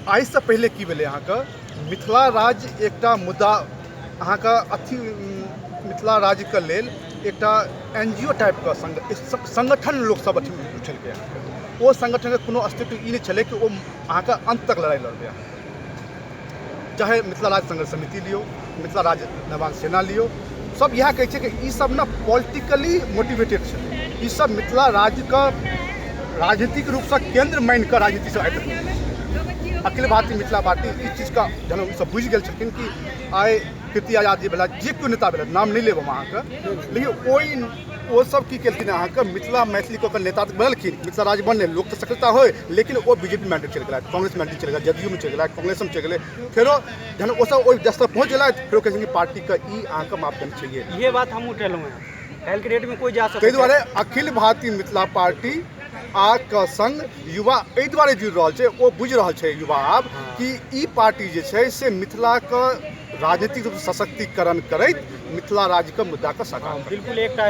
आइसँ पहिले की भेलै अहाँके मिथिला राज्य एकटा मुद्दा अहाँके अथी मिथिला राज्यके लेल एकटा एन जी ओ टाइपके संगठन लोकसभ अथी उठेलकै अहाँके। ओ संगठनके कोनो अस्तित्व ई नहि छलै कि ओ अहाँके अन्त तक लड़ाइ लड़बै अहाँ, चाहे मिथिला राज्य संघर्ष समिति लियौ, मिथिला राज्य निर्माण सेना लियौ, सब इएह कहै छै कि ई सब ने पॉलिटिकली मोटिवेटेड छलै। ई सब मिथिला राज्यके राजनीतिक रूपसँ केन्द्र मानि कऽ राजनीतिसँ आइ तक नहि। अखिल भारतीय मिथिला पार्टी ई चीजके जहन ओ सब बुझि गेल छलखिन कि आइ कीर्ति आजाद जी भेला, जे केओ नेता भेला, नाम नहि लेब हम अहाँके, लेकिन ओहि ओ सब की केलखिन अहाँके मिथिला मैथिली कऽ कऽ नेता तऽ बनलखिन, मिथिला राज्य बनलै, लोक तऽ सक्रियता होइ, लेकिन ओ बीजेपी मैंडेट चलि गेला, कांग्रेस मैंडेट चलि गेला, जदयू में चलि गेला, कांग्रेसमे चलि गेलै। फेरो जहन ओ सब ओहि जस्तर पहुँच गेलथि, फेरो कहै छथिन कि पार्टीके ई अहाँके मापदंड छैहे। इहे बात हम उठेलहुँ हेँ, काल्हिके डेटमे कोइ जा सकै। ताहि दुआरे अखिल भारतीय मिथिला पार्टी आ के संग युवा एहि दुआरे जुड़ि रहल छै, ओ बुझि रहल छै युवा आब कि ई पार्टी जे छै से मिथिलाके राजनीतिक रूपसँ सशक्तिकरण करैत मिथिला राज्यके मुद्दाके साकार। बिल्कुल एकटा